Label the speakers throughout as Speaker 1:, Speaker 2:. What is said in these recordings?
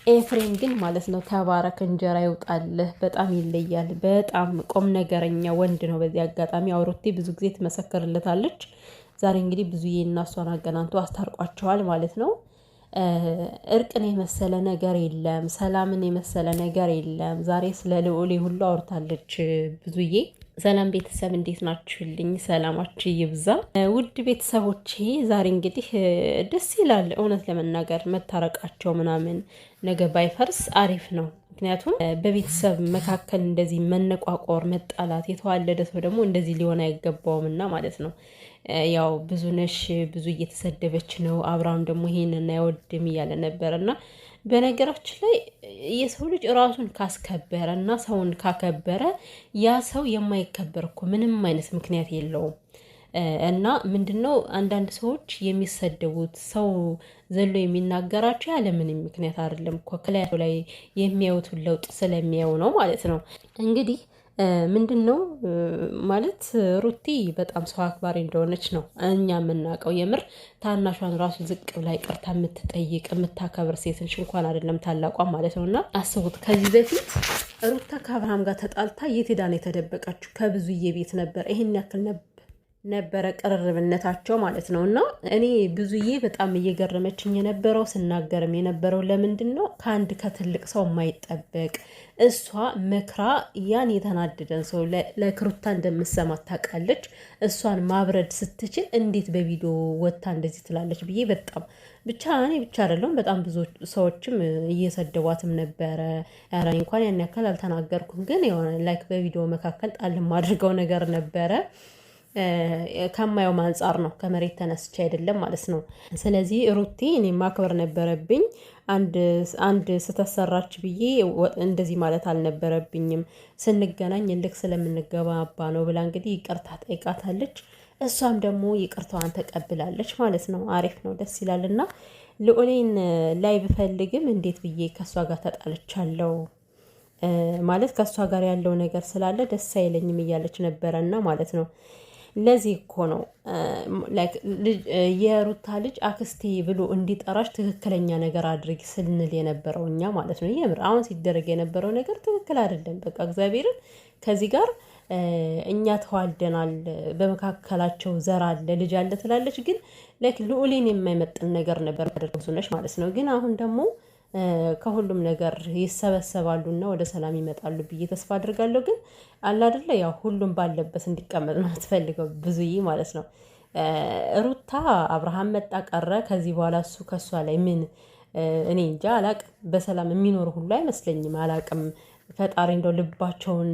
Speaker 1: ኤፍሬም ግን ማለት ነው ተባረክ፣ እንጀራ ይውጣልህ። በጣም ይለያል። በጣም ቆም ነገረኛ ወንድ ነው። በዚህ አጋጣሚ አውሮቴ ብዙ ጊዜ ትመሰክርለታለች። ዛሬ እንግዲህ ብዙዬ እና እሷን አገናኝቶ አስታርቋቸዋል ማለት ነው። እርቅን የመሰለ ነገር የለም። ሰላምን የመሰለ ነገር የለም። ዛሬ ስለ ልዑሌ ሁሉ አውርታለች ብዙዬ። ሰላም ቤተሰብ እንዴት ናችሁልኝ? ሰላማችሁ ይብዛ ውድ ቤተሰቦቼ። ዛሬ እንግዲህ ደስ ይላል እውነት ለመናገር መታረቃቸው ምናምን ነገ ባይፈርስ አሪፍ ነው። ምክንያቱም በቤተሰብ መካከል እንደዚህ መነቋቆር፣ መጣላት የተዋለደ ሰው ደግሞ እንደዚህ ሊሆን አይገባውም እና ማለት ነው። ያው ብዙነሽ ብዙ እየተሰደበች ነው። አብርሃም ደግሞ ይሄንን አይወድም እያለ ነበር እና በነገራችን ላይ የሰው ልጅ ራሱን ካስከበረ እና ሰውን ካከበረ ያ ሰው የማይከበር እኮ ምንም አይነት ምክንያት የለውም። እና ምንድነው አንዳንድ ሰዎች የሚሰደቡት ሰው ዘሎ የሚናገራቸው ያለምንም ምክንያት አይደለም እኮ ከላያቸው ላይ የሚያዩትን ለውጥ ስለሚያዩ ነው ማለት ነው። እንግዲህ ምንድን ነው ማለት ሩቲ በጣም ሰው አክባሪ እንደሆነች ነው እኛ የምናውቀው። የምር ታናሿን ራሱ ዝቅ ብላ ይቅርታ የምትጠይቅ የምታከብር ሴት እንኳን አይደለም ታላቋ ማለት ነው። እና አስቡት ከዚህ በፊት ሩታ ከአብርሃም ጋር ተጣልታ የት ሄዳ ነው የተደበቀችው? ከብዙዬ ቤት ነበር። ይሄን ያክል ነበረ ቅርርብነታቸው ማለት ነው። እና እኔ ብዙዬ በጣም እየገረመችኝ የነበረው ስናገርም የነበረው ለምንድን ነው ከአንድ ከትልቅ ሰው የማይጠበቅ እሷ መክራ ያን የተናደደን ሰው ለክሩታ እንደምሰማ ታውቃለች። እሷን ማብረድ ስትችል እንዴት በቪዲዮ ወጥታ እንደዚህ ትላለች ብዬ በጣም ብቻ እኔ ብቻ አይደለም በጣም ብዙ ሰዎችም እየሰደቧትም ነበረ። ኧረ እኔ እንኳን ያን ያክል አልተናገርኩም፣ ግን የሆነ like በቪዲዮ መካከል ጣል የማድርገው ነገር ነበረ። ከማየውም አንጻር ነው፣ ከመሬት ተነስቼ አይደለም ማለት ነው። ስለዚህ ሩቲ እኔ ማክበር ነበረብኝ። አንድ ስህተት ሰራች ብዬ እንደዚህ ማለት አልነበረብኝም። ስንገናኝ እልክ ስለምንገባባ ነው ብላ እንግዲህ ይቅርታ ጠይቃታለች። እሷም ደግሞ ይቅርታዋን ተቀብላለች ማለት ነው። አሪፍ ነው፣ ደስ ይላል። እና ልዑሌን ላይ ብፈልግም እንዴት ብዬ ከእሷ ጋር ተጣልቻለሁ ማለት ከእሷ ጋር ያለው ነገር ስላለ ደስ አይለኝም እያለች ነበረና ማለት ነው። ለዚህ እኮ ነው የሩታ ልጅ አክስቴ ብሎ እንዲጠራሽ ትክክለኛ ነገር አድርጊ ስንል የነበረው እኛ ማለት ነው። የምር አሁን ሲደረግ የነበረው ነገር ትክክል አይደለም። በቃ እግዚአብሔርን ከዚህ ጋር እኛ ተዋልደናል፣ በመካከላቸው ዘር አለ፣ ልጅ አለ ትላለች። ግን like ልዑሌን የማይመጥን ነገር ነበር ብዙነሽ ማለት ነው። ግን አሁን ደግሞ ከሁሉም ነገር ይሰበሰባሉና ወደ ሰላም ይመጣሉ ብዬ ተስፋ አድርጋለሁ። ግን አለ አይደለ ያው ሁሉም ባለበት እንዲቀመጥ ነው የምትፈልገው ብዙዬ ማለት ነው። ሩታ አብርሃም መጣ ቀረ፣ ከዚህ በኋላ እሱ ከእሷ ላይ ምን እኔ እንጃ አላቅም። በሰላም የሚኖር ሁሉ አይመስለኝም፣ አላቅም። ፈጣሪ እንደው ልባቸውን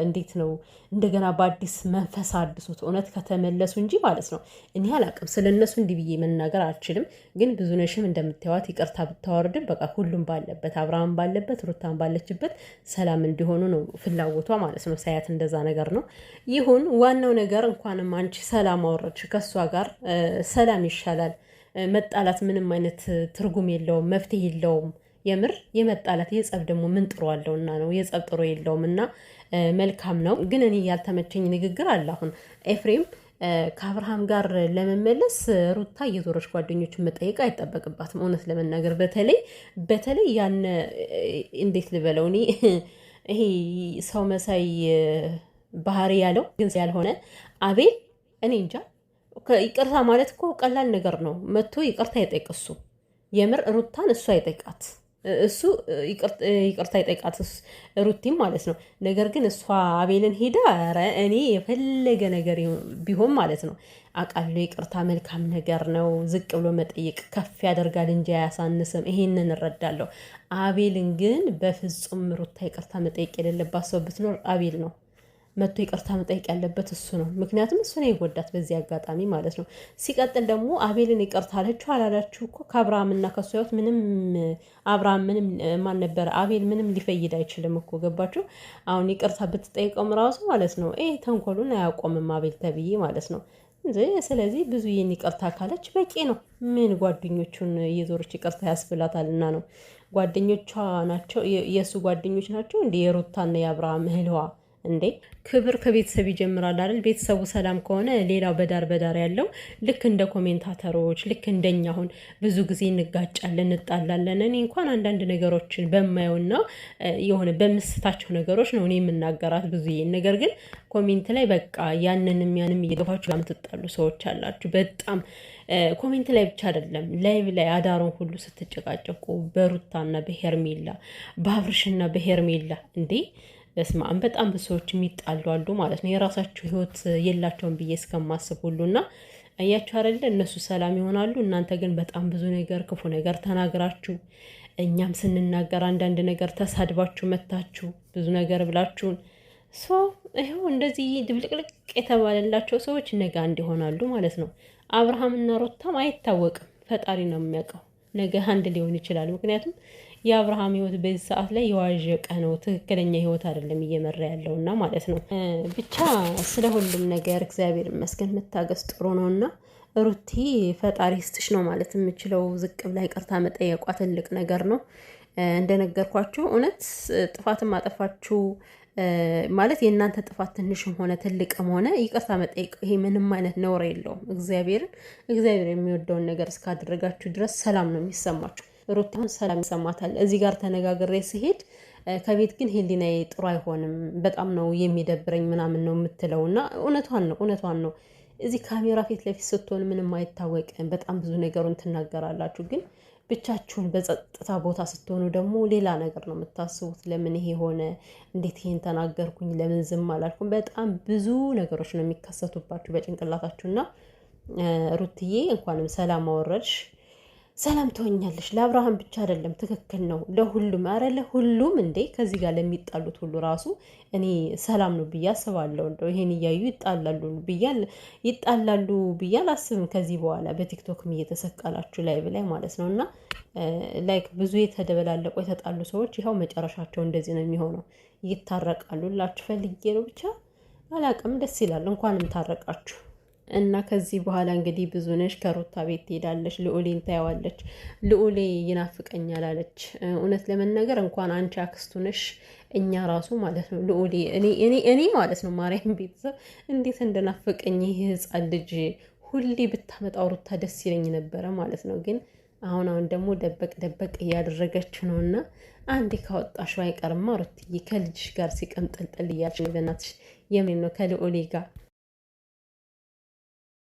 Speaker 1: እንዴት ነው እንደገና በአዲስ መንፈስ አድሶት እውነት ከተመለሱ እንጂ ማለት ነው። እኔ አላቅም ስለ እነሱ እንዲህ ብዬ መናገር አልችልም። ግን ብዙነሽም እንደምታዩት ይቅርታ ብታወርድም በቃ ሁሉም ባለበት አብርሃም ባለበት ሩታን ባለችበት ሰላም እንዲሆኑ ነው ፍላጎቷ ማለት ነው። ሳያት እንደዛ ነገር ነው። ይሁን ዋናው ነገር እንኳንም አንቺ ሰላም አወረድሽ ከእሷ ጋር ሰላም ይሻላል። መጣላት ምንም አይነት ትርጉም የለውም፣ መፍትሄ የለውም። የምር የመጣላት የጸብ ደግሞ ምን ጥሩ አለውና ነው? የጸብ ጥሩ የለውም እና መልካም ነው። ግን እኔ ያልተመቸኝ ንግግር አለ። አሁን ኤፍሬም ከአብርሃም ጋር ለመመለስ ሩታ እየዞረች ጓደኞችን መጠየቅ አይጠበቅባትም። እውነት ለመናገር በተለይ በተለይ ያን እንዴት ልበለው እኔ ይሄ ሰው መሳይ ባህሪ ያለው ግን ያልሆነ አቤል እኔ እንጃ። ይቅርታ ማለት እኮ ቀላል ነገር ነው። መጥቶ ይቅርታ ይጠይቅ እሱ የምር ሩታን እሱ አይጠይቃት እሱ ይቅርታ ይጠይቃት ሩቲም ማለት ነው። ነገር ግን እሷ አቤልን ሄዳ ኧረ እኔ የፈለገ ነገር ቢሆን ማለት ነው አውቃለሁ፣ ይቅርታ መልካም ነገር ነው። ዝቅ ብሎ መጠየቅ ከፍ ያደርጋል እንጂ አያሳንስም። ይሄንን እረዳለሁ። አቤልን ግን በፍጹም ሩታ ይቅርታ መጠየቅ የሌለባት ሰው ብትኖር አቤል ነው። መጥቶ ይቅርታ መጠየቅ ያለበት እሱ ነው። ምክንያቱም እሱ ነው የጎዳት በዚህ አጋጣሚ ማለት ነው። ሲቀጥል ደግሞ አቤልን ይቅርታ አለችው አላላችሁ እኮ ከአብርሃምና ከእሱ ህይወት ምንም አብርሃም ምንም ማን ነበረ አቤል ምንም ሊፈይድ አይችልም እኮ ገባችሁ? አሁን ይቅርታ ብትጠይቀውም ራሱ ማለት ነው ይሄ ተንኮሉን አያቆምም አቤል ተብዬ ማለት ነው። ስለዚህ ብዙ ይህን ይቅርታ ካለች በቂ ነው። ምን ጓደኞቹን እየዞረች ይቅርታ ያስብላታልና ነው። ጓደኞቿ ናቸው የእሱ ጓደኞች ናቸው እንደ የሩታና የአብርሃም እህልዋ እንዴ ክብር ከቤተሰብ ይጀምራል አይደል? ቤተሰቡ ሰላም ከሆነ ሌላው በዳር በዳር ያለው ልክ እንደ commentator ኦች፣ ልክ እንደኛ አሁን ብዙ ጊዜ እንጋጫለን፣ እንጣላለን። እኔ እንኳን አንዳንድ ነገሮችን በማየውና የሆነ በምስታቸው ነገሮች ነው እኔ የምናገራት ብዙ። ነገር ግን comment ላይ በቃ ያንንም ያንም እየገፋችሁ የምትጣሉ ሰዎች አላችሁ። በጣም comment ላይ ብቻ አይደለም፣ live ላይ አዳሩን ሁሉ ስትጨቃጨቁ በሩታና በሄርሜላ፣ በአብርሽና በሄርሜላ፣ እንዴ በስመ አብ፣ በጣም ብዙ ሰዎች የሚጣሉ አሉ ማለት ነው። የራሳቸው ህይወት የላቸውም ብዬ እስከማስብ ሁሉና አያችሁ አይደለ? እነሱ ሰላም ይሆናሉ። እናንተ ግን በጣም ብዙ ነገር፣ ክፉ ነገር ተናግራችሁ፣ እኛም ስንናገር አንዳንድ ነገር ተሳድባችሁ መታችሁ ብዙ ነገር ብላችሁን፣ so ይኸው እንደዚህ ድብልቅልቅ የተባለላቸው ሰዎች ነገ አንድ ይሆናሉ ማለት ነው። አብርሃምና ሩታም አይታወቅም፣ ፈጣሪ ነው የሚያውቀው። ነገ አንድ ሊሆን ይችላል። ምክንያቱም የአብርሃም ህይወት በዚህ ሰዓት ላይ የዋዠቀ ነው። ትክክለኛ ህይወት አይደለም እየመራ ያለውና ማለት ነው። ብቻ ስለ ሁሉም ነገር እግዚአብሔር ይመስገን፣ መታገስ ጥሩ ነውና ሩቲ ፈጣሪ ይስጥሽ ነው ማለት የምችለው። ዝቅ ብላ ይቅርታ መጠየቋ ትልቅ ነገር ነው። እንደነገርኳችሁ እውነት ጥፋትም አጠፋችሁ ማለት የእናንተ ጥፋት ትንሽም ሆነ ትልቅም ሆነ ይቅርታ መጠየቅ ይሄ ምንም አይነት ነውር የለውም። እግዚአብሔርን እግዚአብሔር የሚወደውን ነገር እስካደረጋችሁ ድረስ ሰላም ነው የሚሰማችሁ። ሩት አሁን ሰላም ይሰማታል። እዚህ ጋር ተነጋግሬ ስሄድ ከቤት ግን ህሊናዬ ጥሩ አይሆንም፣ በጣም ነው የሚደብረኝ ምናምን ነው የምትለው፣ እና እውነቷን ነው፣ እውነቷን ነው። እዚህ ካሜራ ፊት ለፊት ስትሆን ምንም አይታወቅም። በጣም ብዙ ነገሩን ትናገራላችሁ፣ ግን ብቻችሁን በጸጥታ ቦታ ስትሆኑ ደግሞ ሌላ ነገር ነው የምታስቡት። ለምን ይሄ ሆነ? እንዴት ይሄን ተናገርኩኝ? ለምን ዝም አላልኩም? በጣም ብዙ ነገሮች ነው የሚከሰቱባችሁ በጭንቅላታችሁና ሩትዬ እንኳንም ሰላም አወረድሽ። ሰላም ትሆኛለሽ። ለአብርሃም ብቻ አይደለም፣ ትክክል ነው፣ ለሁሉም። አረ ለሁሉም እንዴ፣ ከዚህ ጋር ለሚጣሉት ሁሉ ራሱ እኔ ሰላም ነው ብዬ አስባለሁ። እንደው ይሄን እያዩ ይጣላሉ ብዬ አላስብም። ከዚህ በኋላ በቲክቶክም እየተሰቀላችሁ ላይ ብላይ ማለት ነው፣ እና like ብዙ የተደበላለቁ የተጣሉ ሰዎች ይኸው መጨረሻቸው እንደዚህ ነው የሚሆነው፣ ይታረቃሉ። ላችሁ ፈልጌ ነው፣ ብቻ አላቅም። ደስ ይላል። እንኳንም ታረቃችሁ። እና ከዚህ በኋላ እንግዲህ ብዙነሽ ከሩታ ቤት ትሄዳለች። ልዑሌን ታየዋለች። ልዑሌ ይናፍቀኛል አለች። እውነት ለመናገር እንኳን አንቺ አክስቱ ነሽ፣ እኛ ራሱ ማለት ነው ልዑሌ፣ እኔ ማለት ነው፣ ማርያም ቤተሰብ እንዴት እንደናፈቀኝ ይህ ህፃን ልጅ፣ ሁሌ ብታመጣው ሩታ ደስ ይለኝ ነበረ ማለት ነው። ግን አሁን አሁን ደግሞ ደበቅ ደበቅ እያደረገች ነው፣ እና አንዴ ካወጣሽው አይቀርማ ሩትዬ ከልጅሽ ጋር ሲቀምጠልጠል እያልሽ በእናትሽ የምን ነው ከልዑሌ ጋር